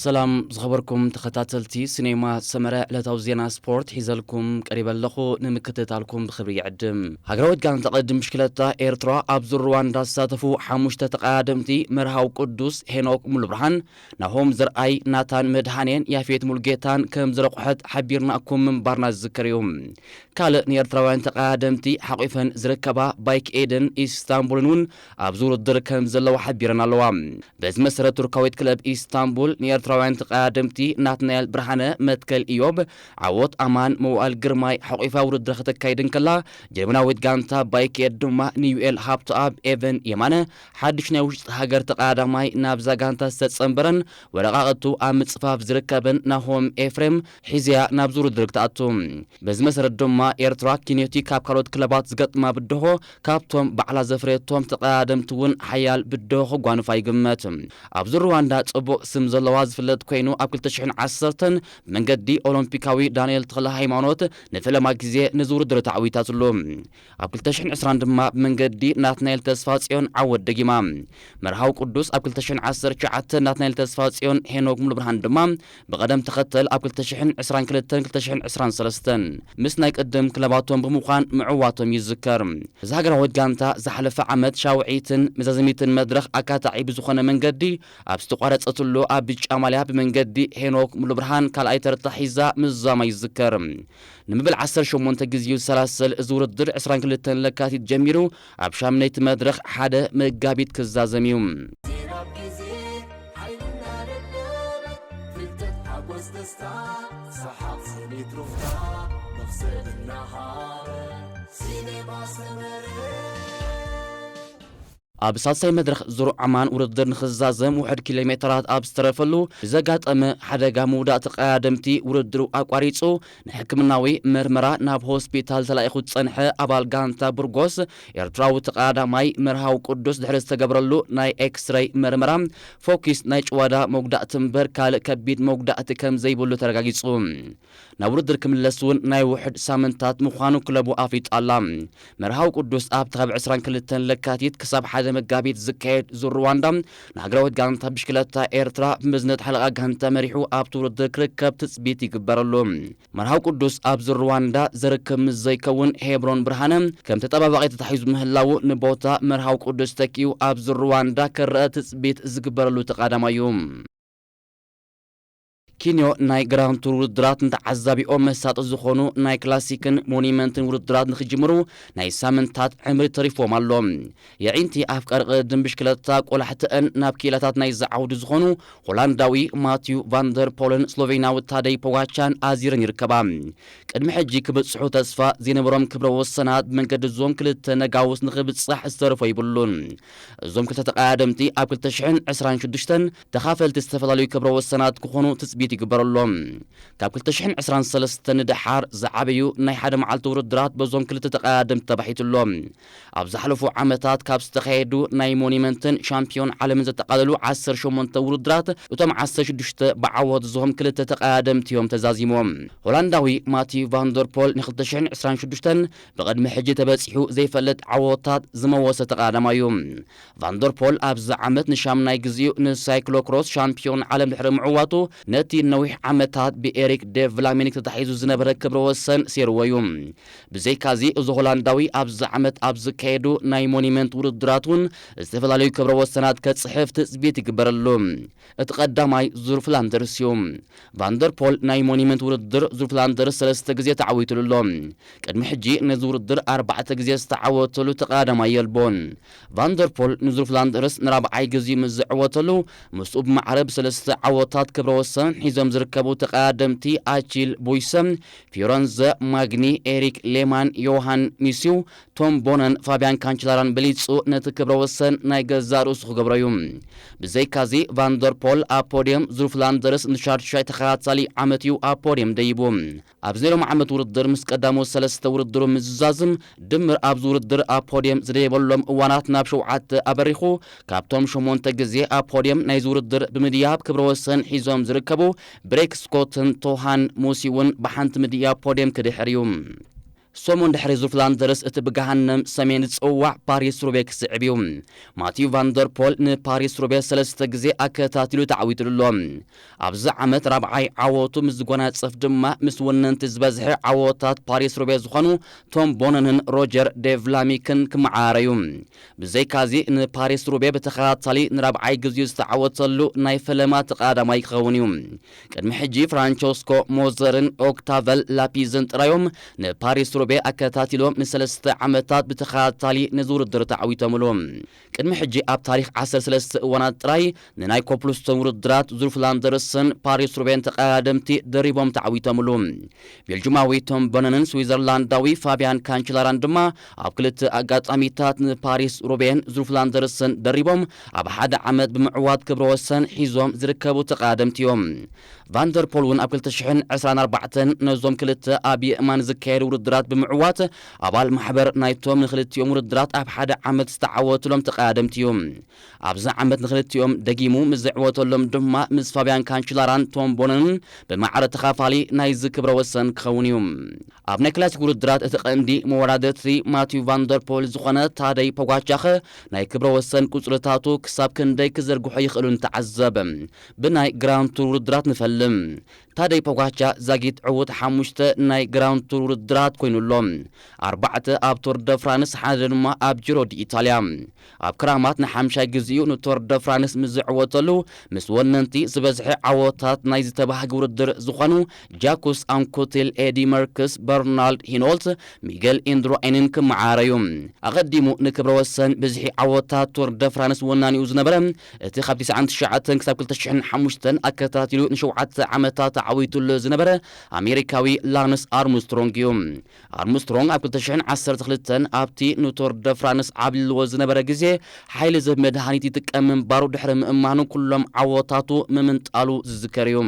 ሰላም ዝኸበርኩም ተኸታተልቲ ሲኔማ ሰመረ፣ ዕለታዊ ዜና ስፖርት ሒዘልኩም ቀሪበ ኣለኹ። ንምክትታልኩም ብኽብሪ ይዕድም። ሃገራዊት ጋንታ ቅድድም ብሽክለታ ኤርትራ ኣብ ዙር ሩዋንዳ ዝሳተፉ ሓሙሽተ ተቐዳደምቲ መርሃዊ ቅዱስ፣ ሄኖክ ሙሉብርሃን፣ ናሆም ዘርኣይ፣ ናታን መድሃኔን ያፌት ሙሉጌታን ከም ዝረቑሐት ሓቢርናኩም ምንባርና ዝዝከር እዩ። ካልእ ንኤርትራውያን ተቐዳደምቲ ሓቒፈን ዝርከባ ባይክ ኤድን ኢስታንቡልን እውን ኣብዚ ውድድር ከም ዘለዋ ሓቢረን ኣለዋ። በዚ መሰረት ቱርካዊት ክለብ ኢስታንቡል ንኤርትራውያን ተቐዳደምቲ ናትናኤል ብርሃነ፣ መትከል ኢዮብ፣ ዓወት ኣማን፣ መዋእል ግርማይ ሓቒፋ ውድድር ከተካይድ እንከላ፣ ጀርመናዊት ጋንታ ባይክ ኤድ ድማ ንዩኤል ሃብተኣብ፣ ኤቨን የማነ፣ ሓድሽ ናይ ውሽጢ ሃገር ተቐዳዳማይ ናብዛ ጋንታ ዝተጸንበረን ወረቓቕቱ ኣብ ምጽፋፍ ዝርከበን ናሆም ኤፍሬም ሒዝያ ናብዚ ውድድር ክትኣቱ። በዚ መሰረት ድማ ኤርትራ ኪንዮቲ ካብ ካልኦት ክለባት ዝገጥማ ብድሆ ካብቶም ባዕላ ዘፍረየቶም ተቐዳደምቲ እውን ሓያል ብድሆ ክጓንፋ ይግመት። ኣብዚ ሩዋንዳ ጽቡቕ ስም ዘለዋ ዝፍለጥ ኮይኑ ኣብ ክልተ ሽሕን ዓሰርተን ብመንገዲ ኦሎምፒካዊ ዳንኤል ተኽለ ሃይማኖት ንፈለማ ግዜ ነዚ ውድድር ተዓዊታትሉ። ኣብ ክልተ ሽሕን ዕስራን ድማ ብመንገዲ ናትናኤል ተስፋጽዮን ዓወት ደጊማ። መርሃዊ ቅዱስ ኣብ ክልተ ሽሕን ዓሰርተ ትሽዓተ፣ ናትናኤል ተስፋጽዮን፣ ሄኖክ ሙሉብርሃን ድማ ብቐደም ተኸተል ኣብ ክልተ ሽሕን ዕስራን ክልተን ክልተ ሽሕን ዕስራን ሰለስተን ምስ ናይ ቅድም ክለባቶም ብምዃን ምዕዋቶም ይዝከር። እዛ ሃገራዊት ጋንታ ዝሓለፈ ዓመት ሻውዒትን መዛዘሚትን መድረኽ ኣካታዒ ብዝኾነ መንገዲ ኣብ ዝተቋረጸትሉ ኣብ ብጫ ማልያ ብመንገዲ ሄኖክ ሙሉብርሃን ካልኣይ ተርታ ሒዛ ምዝዛማ ይዝከር። ንመበል ዓሰርተ ሸሞንተ ግዜኡ ዝሰላሰል እዚ ውድድር ዕስራን ክልተን ለካቲት ጀሚሩ ኣብ ሻምነይቲ መድረኽ ሓደ መጋቢት ክዛዘም እዩ። ዜና ግዜ ሓይልና ደለበ ፍልጠት ሓጎስ ደስታ ሰሓቕ ስኒት ሩፍታ መኽሰብ እናሃረ ሲኔማ ሰመረ። ኣብ ሳልሳይ መድረኽ ዙር ዖማን ውድድር ንኽዛዘም ውሕድ ኪሎ ሜተራት ኣብ ዝተረፈሉ ብዘጋጠመ ሓደጋ ምውዳእ ተቐዳደምቲ ውድድሩ ኣቋሪጹ ንሕክምናዊ መርመራ ናብ ሆስፒታል ተላኢኹ ዝጸንሐ ኣባል ጋንታ ቡርጎስ ኤርትራዊ ተቐዳዳማይ መርሃዊ ቅዱስ ድሕሪ ዝተገብረሉ ናይ ኤክስሬይ መርመራ ፎኪስ ናይ ጭዋዳ መጉዳእቲ እምበር ካልእ ከቢድ መጉዳእቲ ከም ዘይብሉ ተረጋጊጹ። ናብ ውድድር ክምለስ እውን ናይ ውሕድ ሳምንታት ምዃኑ ክለቡ ኣፍሊጡ ኣላ። መርሃዊ ቅዱስ ኣብቲ ካብ ዕስራን ክልተን ለካቲት ክሳብ ሓደ መጋቢት ዝካየድ ዙር ሩዋንዳ ንሃገራዊት ጋንታ ብሽክለታ ኤርትራ ብመዝነት ሓለቓ ጋንታ መሪሑ ኣብቲ ውድድር ክርከብ ትጽቢት ይግበረሉ። መርሃዊ ቅዱስ ኣብ ዙር ሩዋንዳ ዘርክብ ምስ ዘይከውን ሄብሮን ብርሃነ ከም ተጠባባቒ ተታሒዙ ምህላዉ ንቦታ መርሃዊ ቅዱስ ተኪኡ ኣብ ዙር ሩዋንዳ ክረአ ትጽቢት ዝግበረሉ ተቐዳማይ እዩ። ኪንዮ ናይ ግራንድ ቱር ውድድራት ንተዓዛቢኦም መሳጢ ዝኾኑ ናይ ክላሲክን ሞኒመንትን ውድድራት ንኽጅምሩ ናይ ሳምንታት ዕምሪ ተሪፎም ኣሎ። የዒንቲ ኣፍቃሪ ቅድድም ብሽክለታ ቆላሕተአን ናብ ክኢላታት ናይዚ ዓውዲ ዝኾኑ ሆላንዳዊ ማቲዩ ቫንደር ፖልን ስሎቬንያዊ ታደይ ፖጋቻን ኣዚረን ይርከባ። ቅድሚ ሕጂ ክብጽሑ ተስፋ ዘይነበሮም ክብረ ወሰናት ብመንገዲ እዞም ክልተ ነጋውስ ንኽብጻሕ ዝተርፎ ይብሉን። እዞም ክልተ ተቐዳደምቲ ኣብ ክልተ ሽሕን ዕስራን ሽዱሽተን ተኻፈልቲ ዝተፈላለዩ ክብረ ወሰናት ክኾኑ ትጽቢት ይግበረሎም። ካብ ክልተ ሽሕን ዕስራን ሰለስተን ንደሓር ዝዓበዩ ናይ ሓደ መዓልቲ ውድድራት በዞም ክልተ ተቐዳደምቲ ተባሒቱሎም። ኣብ ዝሓለፉ ዓመታት ካብ ዝተኻየዱ ናይ ሞኒመንትን ሻምፒዮን ዓለምን ዘጠቓለሉ ዓሰርተ ሸሞንተ ውድድራት፣ እቶም ዓሰርተ ሽዱሽተ ብዓወት ዝሆም ክልተ ተቐዳደምቲ እዮም ተዛዚሞም። ሆላንዳዊ ማቲ ቫንደርፖል ን ክልተ ሽሕን ዕስራን ሽዱሽተን ብቕድሚ ሕጂ ተበጺሑ ዘይፈልጥ ዓወታት ዝመወሰ ተቐዳዳማይ እዩ። ቫንደርፖል ኣብዚ ዓመት ንሻምናይ ግዜኡ ንሳይክሎክሮስ ሻምፒዮን ዓለም ድሕሪ ምዕዋቱ፣ ነቲ ነዊሕ ዓመታት ብኤሪክ ደ ቭላሚኒክ ተታሒዙ ዝነበረ ክብረ ወሰን ሴርዎ እዩ። ብዘይካዚ፣ እዚ ሆላንዳዊ ኣብዚ ዓመት ኣብ ዝካየዱ ናይ ሞኒመንት ውድድራት እውን ዝተፈላለዩ ክብረ ወሰናት ከጽሕፍ ትጽቢት ይግበረሉ። እቲ ቀዳማይ ዙር ፍላንደርስ እዩ። ቫንደርፖል ናይ ሞኒመንት ውድድር ዙር ፍላንደርስ ሰለስተ ግዜ ተዓዊቱሉ ኣሎ። ቅድሚ ሕጂ ነዚ ውድድር ኣርባዕተ ግዜ ዝተዓወተሉ ተቐዳዳማይ የልቦን። ቫንደርፖል ንዙር ፍላንደርስ ንራብዓይ ግዜ ምስ ዝዕወተሉ፣ ምስኡ ብማዕረ ብሰለስተ ዓወታት ክብረ ወሰን ሒዞም ዝርከቡ ተቐዳደምቲ ኣቺል ቡይሰ፣ ፊዮረንዘ ማግኒ፣ ኤሪክ ሌማን፣ ዮሃን ሚስዩ፣ ቶም ቦነን ፋብያን ካንችላራን በሊጹ ነቲ ክብረ ወሰን ናይ ገዛእ ርእሱ ክገብሮ እዩ። ብዘይካዚ፣ ቫንደርፖል ኣብ ፖድየም ዙር ፍላንደርስ ንሻዱሻይ ተኸታታሊ ዓመት እዩ ኣብ ፖድየም ደይቡ። ኣብዚ ናይ ሎሚ ዓመት ውድድር ምስ ቀዳሞት ሰለስተ ውድድሩ ምዝዛዝም፣ ድምር ኣብዚ ውድድር ኣብ ፖድየም ዝደየበሎም እዋናት ናብ ሸውዓተ ኣበሪኹ። ካብቶም ሸሞንተ ግዜ ኣብ ፖድየም ናይዚ ውድድር ብምድያብ ክብረ ወሰን ሒዞም ዝርከቡ ብሬክ ስኮትን ቶሃን ሙሲ እውን ብሓንቲ ምድያብ ፖድየም ክድሕር እዩ። ሰሙን ድሕሪ ዙር ፍላንደርስ እቲ ብገሃነም ሰሜን ዝጽዋዕ ፓሪስ ሩቤ ክስዕብ እዩ። ማቲዩ ቫንደርፖል ንፓሪስ ሩቤ ሰለስተ ግዜ ኣከታቲሉ ተዓዊቱሉ ኣሎ። ኣብዚ ዓመት ራብዓይ ዓወቱ ምስ ዝጎናጸፍ ድማ ምስ ወነንቲ ዝበዝሐ ዓወታት ፓሪስ ሩቤ ዝኾኑ ቶም ቦነንን ሮጀር ዴቭላሚክን ክመዓራረዩ። ብዘይካዚ ንፓሪስ ሩቤ ብተኸታታሊ ንራብዓይ ግዜኡ ዝተዓወተሉ ናይ ፈለማ ተቐዳማይ ክኸውን እዩ። ቅድሚ ሕጂ ፍራንቸስኮ ሞዘርን ኦክታቨል ላፒዝን ጥራዮም ንፓሪስ ሩቤ ኣከታቲሎም ንሰለስተ ዓመታት ብተኸታታሊ ነዚ ውድድር ተዓዊቶምሉ። ቅድሚ ሕጂ ኣብ ታሪኽ ዓሰርተ ሰለስተ እዋናት ጥራይ ንናይ ኮፕልስቶን ውድድራት ዙር ፍላንደርስን ፓሪስ ሩቤን ተቐዳደምቲ ደሪቦም ተዓዊቶምሉ። ቤልጁማዊ ቶም በነንን ስዊዘርላንዳዊ ፋቢያን ካንችላራን ድማ ኣብ ክልተ ኣጋጣሚታት ንፓሪስ ሩቤን ዙር ፍላንደርስን ደሪቦም ኣብ ሓደ ዓመት ብምዕዋት ክብረ ወሰን ሒዞም ዝርከቡ ተቐዳደምቲ እዮም። ቫንደርፖል እውን ኣብ ክልተ ሽሕን ዕስራን ኣርባዕተን ነዞም ክልተ ኣብ የእማን ዝካየዱ ውድድራት ብምዕዋት ኣባል ማሕበር ናይቶም ንክልቲኦም ውድድራት ኣብ ሓደ ዓመት ዝተዓወትሎም ተቐዳደምቲ እዩ። ኣብዚ ዓመት ንክልቲኦም ደጊሙ ምስ ዘዕወተሎም ድማ ምስ ፋቢያን ካንችላራን ቶም ቦነንን ብማዕረ ተኻፋሊ ናይዚ ክብረ ወሰን ክኸውን እዩ። ኣብ ናይ ክላሲክ ውድድራት እቲ ቀንዲ መወዳደርቲ ማቲዩ ቫንደርፖል ዝኾነ ታደይ ፖጋቻኸ ናይ ክብረ ወሰን ቁጽርታቱ ክሳብ ክንደይ ክዘርግሖ ይኽእሉ ንተዓዘብ። ብናይ ግራንድ ቱር ውድድራት ንፈልም። ታደይ ፖጋቻ ዛጊት ዕዉት ሓሙሽተ ናይ ግራንድ ቱር ውድድራት ኮይኑ ኣሎ። ኣርባዕተ ኣብ ቶር ደ ፍራንስ፣ ሓደ ድማ ኣብ ጂሮ ዲ ኢታልያ። ኣብ ክራማት ንሓምሻይ ግዜኡ ንቶር ደ ፍራንስ ምስ ዝዕወተሉ ምስ ወነንቲ ዝበዝሐ ዓወታት ናይ ዝተባህገ ውድድር ዝኾኑ ጃኩስ ኣንኩቲል፣ ኤዲ መርክስ፣ በርናልድ ሂኖልት፣ ሚገል ኢንድሩኣይንን ክመዓረዩ። ኣቐዲሙ ንክብረ ወሰን ብዝሒ ዓወታት ቶር ደ ፍራንስ ወናኒኡ ዝነበረ እቲ ካብ ትስዓን ትሽዓተን ክሳብ ክልተ ሽሕን ሓሙሽተን ኣከታቲሉ ንሸውዓተ ዓመታት ተዓዊቱሉ ዝነበረ ኣሜሪካዊ ላንስ ኣርምስትሮንግ እዩ። ኣርምስትሮንግ ኣብ ክልተ ሽሕን ዓሰርተ ክልተን ኣብቲ ንቶር ደ ፍራንስ ዓብልዎ ዝነበረ ግዜ ሓይሊ ዝህብ መድሃኒት ይጥቀም ምንባሩ ድሕሪ ምእማኑ ኩሎም ዓወታቱ ምምንጣሉ ዝዝከር እዩ።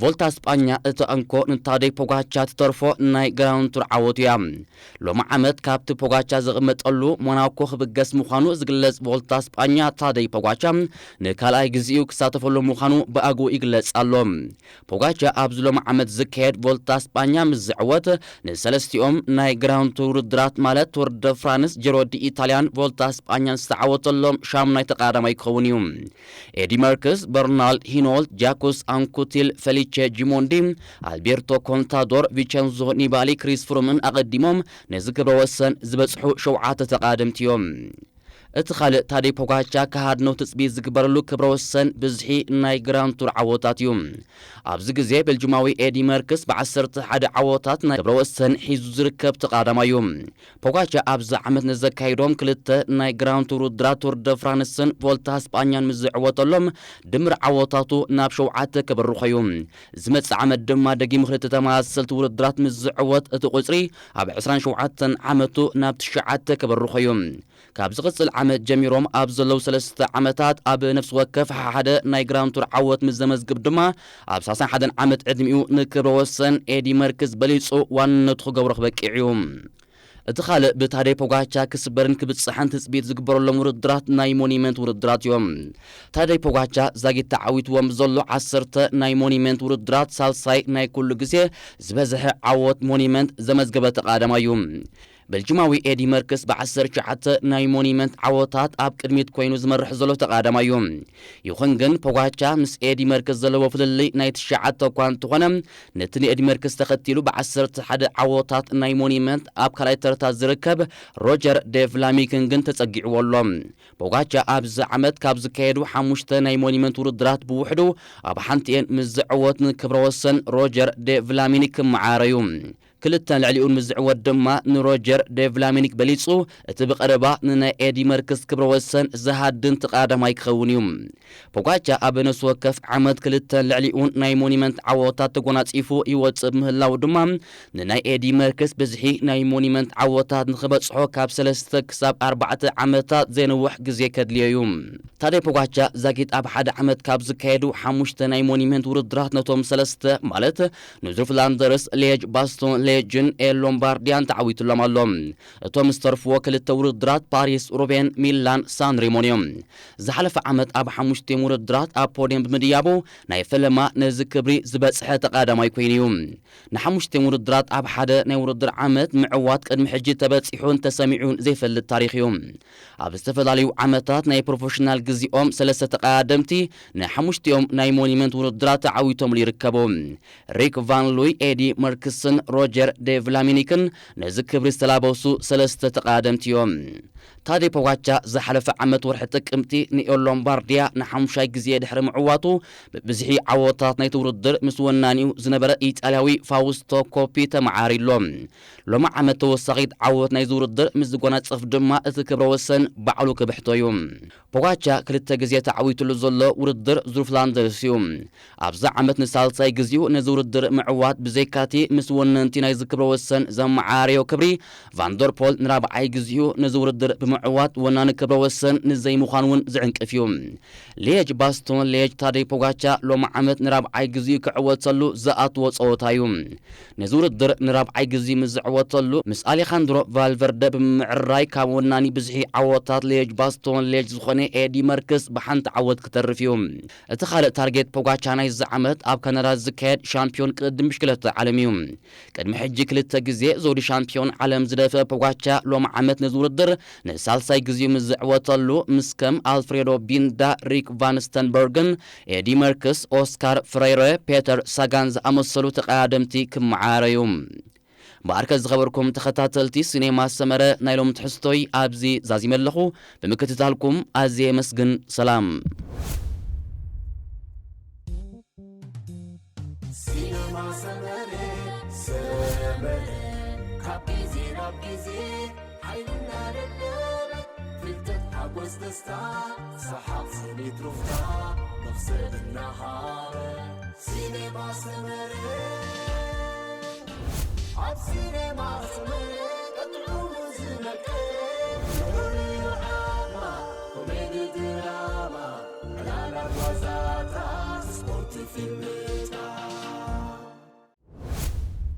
ቮልታ ስጳኛ እቲ እንኮ ንታደይ ፖጋቻ ትተርፎ ናይ ግራንድ ቱር ዓወቱ እያ። ሎሚ ዓመት ካብቲ ፖጋቻ ዝቕመጠሉ ሞናኮ ክብገስ ምዃኑ ዝግለጽ ቮልታ ስጳኛ ታደይ ፖጋቻ ንካልኣይ ግዜኡ ክሳተፈሉ ምዃኑ ብኣግኡ ይግለጽ ኣሎ። ፖጋቻ ኣብዚ ሎሚ ዓመት ዝካየድ ቮልታ ስጳኛ ምስ ዝዕወት ንሰለስቲኦም ናይ ግራንድ ቱር ውድድራት ማለት ቱር ደ ፍራንስ፣ ጂሮ ዲ ኢታልያን ቮልታ ስጳኛን ዝተዓወተሎም ሻሙናይ ተቐዳዳማይ ክኸውን እዩ። ኤዲ መርክስ፣ በርናልድ ሂኖልት፣ ጃኩስ ኣንኩቲል፣ ፌሊቼ ጂሞንዲ፣ ኣልቤርቶ ኮንታዶር፣ ቪቸንዞ ኒባሊ፣ ክሪስ ፍሩምን ኣቐዲሞም ነዚ ክብረ ወሰን ዝበጽሑ ሸውዓተ ተቓደምቲ እዮም። እቲ ካልእ ታደይ ፖጋቻ ክሃድኖ ትጽቢት ዝግበረሉ ክብረ ወሰን ብዝሒ ናይ ግራንድ ቱር ዓወታት እዩ። ኣብዚ ግዜ ቤልጅማዊ ኤዲ መርክስ ብዓሰርተ ሓደ ዓወታት ናይ ክብረ ወሰን ሒዙ ዝርከብ ተቓዳማይ እዩ። ፖጋቻ ኣብዚ ዓመት ንዘካይዶም ክልተ ናይ ግራንድ ቱር ውድድራት ቱር ደ ፍራንስን ቮልታ ስጳኛን ምስ ዝዕወተሎም ድምር ዓወታቱ ናብ ሸውዓተ ከበርኾ እዩ። ዝመጽእ ዓመት ድማ ደጊሙ ክልተ ተመሳሰልቲ ውድድራት ምስ ዝዕወት እቲ ቁጽሪ ኣብ ዕስራን ሸውዓተን ዓመቱ ናብ ትሽዓተ ከበርኾ እዩ። ካብ ዝቕጽል ዓመት ጀሚሮም ኣብ ዘለዉ ሰለስተ ዓመታት ኣብ ነፍሲ ወከፍ ሓደ ናይ ግራንድ ቱር ዓወት ምስ ዘመዝግብ ድማ ኣብ ሰላሳን ሓደን ዓመት ዕድሚኡ ንክብረ ወሰን ኤዲ መርክስ በሊጹ ዋንነቱ ክገብሮ ክበቅዕ እዩ። እቲ ካልእ ብታደይ ፖጋቻ ክስበርን ክብጽሕን ትጽቢት ዝግበረሎም ውድድራት ናይ ሞኒመንት ውድድራት እዮም። ታደይ ፖጋቻ ዛጊት ተዓዊትዎም ዘሎ ዓሰርተ ናይ ሞኒመንት ውድድራት ሳልሳይ ናይ ኩሉ ግዜ ዝበዝሐ ዓወት ሞኒመንት ዘመዝገበ ተቓዳማይ እዩ። ቤልጅማዊ ኤዲ መርክስ ብዓሰርተ ትሽዓተ ናይ ሞኒመንት ዓወታት ኣብ ቅድሚት ኮይኑ ዝመርሕ ዘሎ ተቓዳማይ እዩ። ይኹን ግን ፖጋቻ ምስ ኤዲ መርክስ ዘለዎ ፍልልይ ናይ ትሽዓተ እኳ እንተኾነ ነቲ ንኤዲ መርክስ ተኸቲሉ ብዓሰርተ ሓደ ዓወታት ናይ ሞኒመንት ኣብ ካልኣይ ተርታ ዝርከብ ሮጀር ዴቭላሚክን ግን ተጸጊዕዎ ኣሎ። ፖጋቻ ኣብዚ ዓመት ካብ ዝካየዱ ሓሙሽተ ናይ ሞኒመንት ውድድራት ብውሕዱ ኣብ ሓንቲኤን ምስ ዝዕወት ንክብረ ወሰን ሮጀር ዴቭላሚኒክ ክመዓረዩ። ክልተን ልዕሊኡን ምስ ዝዕወት ድማ ንሮጀር ዴቭላሚኒክ በሊጹ እቲ ብቐረባ ንናይ ኤዲ መርክስ ክብረ ወሰን ዝሃድን ተቓዳማይ ክኸውን እዩ። ፖጋቻ ኣብ ነፍሲ ወከፍ ዓመት ክልተን ልዕሊኡን ናይ ሞኒመንት ዓወታት ተጎናጺፉ ይወጽእ ምህላው ድማ ንናይ ኤዲ መርክስ ብዝሒ ናይ ሞኒመንት ዓወታት ንኽበጽሖ ካብ ሰለስተ ክሳብ ኣርባዕተ ዓመታት ዘይነውሕ ግዜ ከድልዮ እዩ። ታደይ ፖጋቻ ዛጊት ኣብ ሓደ ዓመት ካብ ዝካየዱ ሓሙሽተ ናይ ሞኒመንት ውድድራት ነቶም ሰለስተ ማለት ንዙር ፍላንደርስ፣ ሌጅ፣ ባስቶን ሌጅን ኤል ሎምባርዲያን ተዓዊቱሎም ኣሎ። እቶም ዝተርፍዎ ክልተ ውድድራት ፓሪስ ሩቤን፣ ሚላን ሳን ሬሞን እዮም። ዝሓለፈ ዓመት ኣብ ሓሙሽቲኦም ውድድራት ኣብ ፖድየም ብምድያቡ ናይ ፈለማ ነዚ ክብሪ ዝበጽሐ ተቐዳዳማይ ኮይኑ እዩ። ንሓሙሽቲኦም ውድድራት ኣብ ሓደ ናይ ውድድር ዓመት ምዕዋት ቅድሚ ሕጂ ተበጺሑን ተሰሚዑን ዘይፈልጥ ታሪኽ እዩ። ኣብ ዝተፈላለዩ ዓመታት ናይ ፕሮፌሽናል ግዜኦም ሰለስተ ተቐዳደምቲ ንሓሙሽቲኦም ናይ ሞኒመንት ውድድራት ተዓዊቶምሉ ይርከቡ። ሪክ ቫን ሉይ፣ ኤዲ መርክስን ሮጀር ዴቭላሚኒክን ነዚ ክብሪ ዝተላበሱ ሰለስተ ተቐዳደምቲ እዮም። ታዴ ፖጋቻ ዝሓለፈ ዓመት ወርሒ ጥቅምቲ ንኤል ሎምባርዲያ ንሓሙሻይ ግዜ ድሕሪ ምዕዋቱ ብብዝሒ ዓወታት ናይቲ ውድድር ምስ ወናኒኡ ዝነበረ ኢጣልያዊ ፋውስቶ ኮፒ ተመዓሪሎ። ሎሚ ዓመት ተወሳኺት ዓወት ናይዚ ውድድር ምስ ዝጎናጸፍ ድማ እቲ ክብረ ወሰን ባዕሉ ክብሕቶ እዩ። ፖጋቻ ክልተ ግዜ ተዓዊትሉ ዘሎ ውድድር ዙር ፍላንደርስ እዩ። ኣብዚ ዓመት ንሳልሳይ ግዜኡ ነዚ ውድድር ምዕዋት ብዘይካቲ ምስ ወነንቲ ናይዚ ክብረ ወሰን ዘመዓራረዮ ክብሪ ቫንደርፖል ንራብዓይ ግዜኡ ነዚ ውድድር ብምዕዋት ወናኒ ክብረ ወሰን ንዘይምዃን እውን ዝዕንቅፍ እዩ። ሌጅ ባስቶን ሌጅ ታዴ ፖጋቻ ሎሚ ዓመት ንራብዓይ ግዜኡ ክዕወተሉ ዝኣትዎ ጸወታ እዩ። ነዚ ውድድር ንራብዓይ ግዜ ምስ ዝዕወተሉ ምስ ኣሌኻንድሮ ቫልቨርደ ብምምዕርራይ ካብ ወናኒ ብዝሒ ዓወታት ሌጅ ባስቶን ሌጅ ዝኾነ ኤዲ መርክስ ብሓንቲ ዓወት ክተርፍ እዩ። እቲ ካልእ ታርጌት ፖጋቻ ናይዚ ዓመት ኣብ ካናዳ ዝካየድ ሻምፒዮን ቅድድም ብሽክለታ ዓለም እዩ። ቅድሚ ሕጂ ክልተ ግዜ ዘውዲ ሻምፒዮን ዓለም ዝደፈ ፖጋቻ ሎሚ ዓመት ነዚ ውድድር ንሳልሳይ ግዜኡ ምስ ዝዕወተሉ ምስ ከም ኣልፍሬዶ ቢንዳ፣ ሪክ ቫንስተንበርግን ኤዲ መርክስ፣ ኦስካር ፍሬረ፣ ፔተር ሳጋን ዝኣመሰሉ ተቐዳደምቲ ክመዓረዩ። ብኣርከ ዝኸበርኩም ተኸታተልቲ ሲኔማ ሰመረ ናይ ሎም ትሕዝቶይ ኣብዚ ዛዚመ ኣለኹ። ብምክትታልኩም ኣዝየ የመስግን። ሰላም። ሲነማ ሰመረ፣ ሰመረ፣ ካብ ግዜ ናብ ግዜ ሓይልና ደለበ፣ ፍልጠት ሓጎስ ደስታ፣ ሰሓቕ ስኒት ሩፍታ፣ መኽሰብና ሃበ። ሲነማ ሰመረ፣ ኣብ ሲነማ ሰመረ፣ ጥዑሙ ዝመቀረ፣ ፍሉይ ዓማ፣ ኮሜዲ ድራማ፣ ዕላላት ዋዛታት፣ ስፖርት ፊልም